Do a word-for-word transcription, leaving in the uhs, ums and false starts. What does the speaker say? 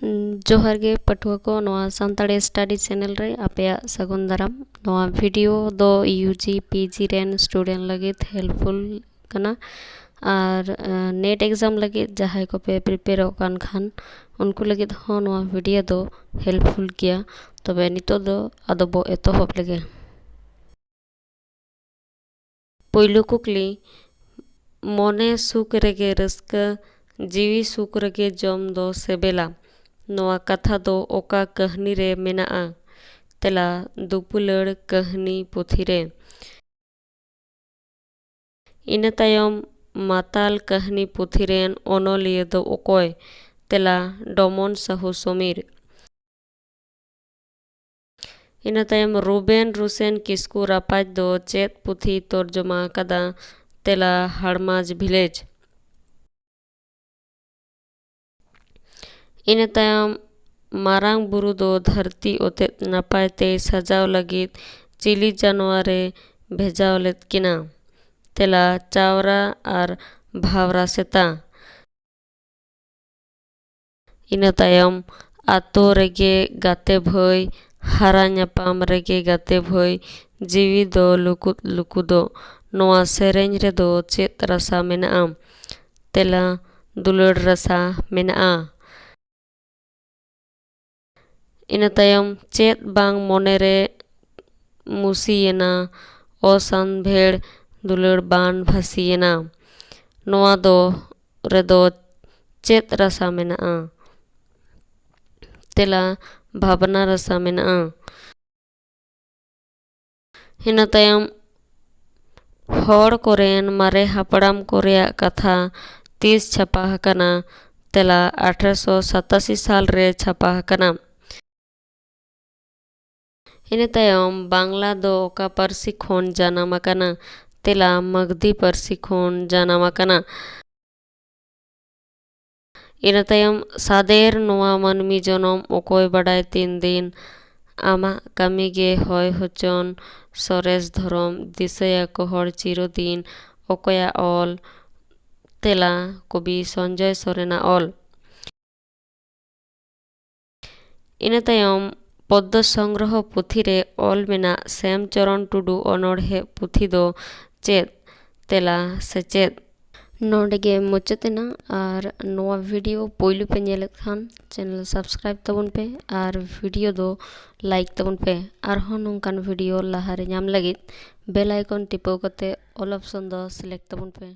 ᱡᱚᱦᱟᱨ ᱜᱮ ᱯᱟᱹᱴᱷᱩᱣᱟᱹ ᱠᱚ, ᱱᱚᱣᱟ ᱥᱟᱱᱛᱟᱲᱤ study channel ᱨᱮ ᱟᱯᱮᱭᱟᱜ ᱥᱟᱹᱜᱩᱱ ᱫᱟᱨᱟᱢ᱾ ᱱᱚᱣᱟ video ᱫᱚ U G P G ᱨᱮᱱ student ᱞᱟᱹᱜᱤᱫ helpful ᱠᱟᱱᱟ, ᱟᱨ NET exam ᱞᱟᱹᱜᱤᱫ ᱡᱟᱦᱟᱸᱭ ᱠᱚᱯᱮ prepareᱚᱜ ᱠᱟᱱ ᱠᱷᱟᱱ, ᱩᱱᱠᱩ ᱞᱟᱹᱜᱤᱫ ᱦᱚᱸ ᱱᱚᱣᱟ video ᱫᱚ helpful ᱜᱮᱭᱟ᱾ ᱛᱚᱵᱮ ᱱᱤᱛᱚᱜ ᱫᱚ ᱟᱫᱚ ᱵᱚ ᱮᱛᱚᱦᱚᱵ ᱞᱮᱜᱮ᱾ ᱯᱳᱭᱞᱳ ᱠᱩᱠᱞᱤ, ᱢᱚᱱᱮ ᱥᱩᱠ ᱨᱮᱜᱮ ᱨᱟᱹᱥᱠᱟᱹ, ᱡᱤᱣᱤ ᱥᱩᱠ ᱨᱮᱜᱮ ᱡᱚᱢ ᱫᱚ ᱥᱮᱵᱮᱞᱟ᱾ ᱱᱚᱣᱟ ᱠᱟᱛᱷᱟ ᱫᱚ ᱚᱠᱟ ᱠᱟᱹᱦᱱᱤ ᱨᱮ ᱢᱮᱱᱟᱜᱼᱟ? ᱛᱮᱞᱟ, ᱫᱩᱯᱩᱞᱟᱹᱲ ᱠᱟᱹᱦᱱᱤ ᱯᱩᱛᱷᱤ ᱨᱮ᱾ ᱤᱱᱟᱹ ᱛᱟᱭᱚᱢ, ᱢᱟᱛᱟᱞ ᱠᱟᱹᱦᱱᱤ ᱯᱩᱛᱷᱤ ᱨᱮᱱ ᱚᱱᱚᱞᱤᱭᱟᱹ ᱫᱚ ᱚᱠᱚᱭ? ᱛᱮᱞᱟ, ᱰᱚᱢᱚᱱ ᱥᱟᱦᱩ ᱥᱚᱢᱤᱨ᱾ ᱤᱱᱟᱹ ᱛᱟᱭᱚᱢ, ᱨᱩᱵᱮᱱ ᱨᱩᱥᱮᱱ ᱠᱤᱥᱠᱩ ᱨᱟᱯᱟᱡᱽ ᱫᱚ ᱪᱮᱫ ᱯᱩᱛᱷᱤᱭ ᱛᱚᱨᱡᱚᱢᱟ ᱟᱠᱟᱫᱟ? ᱛᱮᱞᱟ, ᱦᱟᱲᱢᱟᱡᱽ ᱵᱷᱤᱞᱮᱡᱽ᱾ ᱤᱱᱟᱹ ᱛᱟᱭᱚᱢ, ᱢᱟᱨᱟᱝ ᱵᱩᱨᱩ ᱫᱚ ᱫᱷᱟᱹᱨᱛᱤ ᱚᱛᱮᱛ ᱱᱟᱯᱟᱭ ᱛᱮᱭ ᱥᱟᱡᱟᱣ ᱞᱟᱹᱜᱤᱫ ᱪᱤᱞᱤ ᱡᱟᱱᱣᱟᱨᱮ ᱵᱷᱮᱡᱟᱣ ᱞᱮᱫ ᱠᱤᱱᱟ? ᱛᱮᱞᱟ, ᱪᱟᱣᱨᱟ ᱟᱨ ᱵᱷᱟᱣᱨᱟ ᱥᱮᱛᱟ᱾ ᱤᱱᱟᱹ ᱛᱟᱭᱚᱢ, ᱟᱛᱳ ᱨᱮᱜᱮ ᱜᱟᱛᱮ ᱵᱷᱟᱹᱭ, ᱦᱟᱨᱟ ᱧᱟᱯᱟᱢ ᱨᱮᱜᱮ ᱜᱟᱛᱮ ᱵᱷᱟᱹᱭ, ᱡᱤᱣᱤ ᱫᱚ ᱞᱩᱠᱩᱫ ᱞᱩᱠᱩᱫᱚᱜ᱾ ᱱᱚᱣᱟ ᱥᱮᱨᱮᱧ ᱨᱮᱫᱚ ᱪᱮᱫ ᱨᱟᱥᱟ ᱢᱮᱱᱟᱜᱼᱟ? ᱛᱮᱞᱟ, ᱫᱩᱞᱟᱹᱲ ᱨᱟᱥᱟ ᱢᱮᱱᱟᱜᱼᱟ᱾ ᱤᱱᱟᱹ ᱛᱟᱭᱚᱢ, ᱪᱮᱫ ᱵᱟᱝ ᱢᱚᱱᱮᱨᱮ ᱢᱩᱥᱤᱭᱮᱱᱟ, ᱚᱥᱟᱱᱵᱷᱮᱲ ᱫᱩᱞᱟᱹᱲ ᱵᱟᱱ ᱵᱷᱟᱹᱥᱤᱭᱮᱱᱟ? ᱱᱚᱣᱟ ᱫᱚ, ᱨᱮᱫᱚ ᱪᱮᱫ ᱨᱟᱥᱟ ᱢᱮᱱᱟᱜᱼᱟ? ᱛᱮᱞᱟ, ᱵᱷᱟᱵᱽᱱᱟ ᱨᱟᱥᱟ ᱢᱮᱱᱟᱜᱼᱟ᱾ ᱤᱱᱟᱹ ᱛᱟᱭᱚᱢ, ᱦᱚᱲ ᱠᱚᱨᱮᱱ ᱢᱟᱨᱮ ᱦᱟᱯᱲᱟᱢ ᱠᱚ ᱨᱮᱭᱟᱜ ᱠᱟᱛᱷᱟ ᱛᱤᱥ ᱪᱷᱟᱯᱟ ᱟᱠᱟᱱᱟ? ᱛᱮᱞᱟ, ᱟᱴᱷᱨᱚᱥᱚ ᱥᱟᱛᱟᱥᱤ ᱥᱟᱞ ᱨᱮ ᱪᱷᱟᱯᱟ ᱟᱠᱟᱱᱟ᱾ ᱤᱱᱟᱹ ᱛᱟᱭᱚᱢ, ᱵᱟᱝᱞᱟ ᱫᱚ ᱚᱠᱟ ᱯᱟᱹᱨᱥᱤ ᱠᱷᱚᱱ ᱡᱟᱱᱟᱢ ᱟᱠᱟᱱᱟ? ᱛᱮᱞᱟ, ᱢᱟᱜᱽᱫᱷᱤ ᱯᱟᱹᱨᱥᱤ ᱠᱷᱚᱱ ᱡᱟᱱᱟᱢ ᱟᱠᱟᱱᱟ᱾ ᱤᱱᱟᱹ ᱛᱟᱭᱚᱢ, ᱥᱟᱫᱮᱨ ᱱᱚᱣᱟ ᱢᱟᱹᱱᱢᱤ ᱡᱚᱱᱚᱢ ᱚᱠᱚᱭ ᱵᱟᱰᱟᱭ ᱛᱤᱱ ᱫᱤᱱ? ᱟᱢᱟᱜ ᱠᱟᱹᱢᱤ ᱜᱮ ᱦᱚᱭ ᱦᱚᱪᱚᱱ, ᱥᱚᱨᱮᱥ ᱫᱷᱚᱨᱚᱢ, ᱫᱤᱥᱟᱹᱭᱟᱠᱚ ᱦᱚᱲ ᱪᱤᱨᱚᱫᱤᱱ, ᱚᱠᱚᱭᱟᱜ ᱚᱞ? ᱛᱮᱞᱟ, ᱠᱚᱵᱤ ᱥᱚᱧᱡᱚᱭ ᱥᱚᱨᱮᱱᱟᱜ ᱚᱞ᱾ ᱤᱱᱟᱹ ᱛᱟᱭᱚᱢ ᱯᱚᱫᱽᱫᱚ ᱥᱚᱝᱜᱨᱚᱦᱚ ᱯᱩᱛᱷᱤ ᱨᱮ ᱚᱞ ᱢᱮᱱᱟᱜ ᱥᱮᱢ ᱪᱚᱨᱚᱱ ᱴᱩᱰᱩ ᱚᱱᱚᱬᱦᱮ ᱯᱩᱛᱷᱤ ᱫᱚ ᱪᱮᱫ? ᱛᱮᱞᱟ ᱥᱮᱪᱮᱫ᱾ ᱱᱚᱰᱮ ᱜᱮ ᱢᱩᱪᱟᱹᱫ ᱮᱱᱟ᱾ ᱟᱨ ᱱᱚᱣᱟ video ᱯᱳᱭᱞᱳ ᱯᱮ ᱧᱮᱞᱮᱫ ᱠᱷᱟᱱ channel subscribe ᱛᱟᱵᱚᱱ ᱯᱮ ᱟᱨ video ᱫᱚ like ᱛᱟᱵᱚᱱ ᱯᱮ᱾ ᱟᱨᱦᱚᱸ ᱱᱚᱝᱠᱟᱱ video ᱞᱟᱦᱟᱨᱮ ᱧᱟᱢ ᱞᱟᱹᱜᱤᱫ bell icon ᱴᱤᱯᱟᱹᱣ ᱠᱟᱛᱮ all option ᱫᱚ select ᱛᱟᱵᱚᱱ ᱯᱮ᱾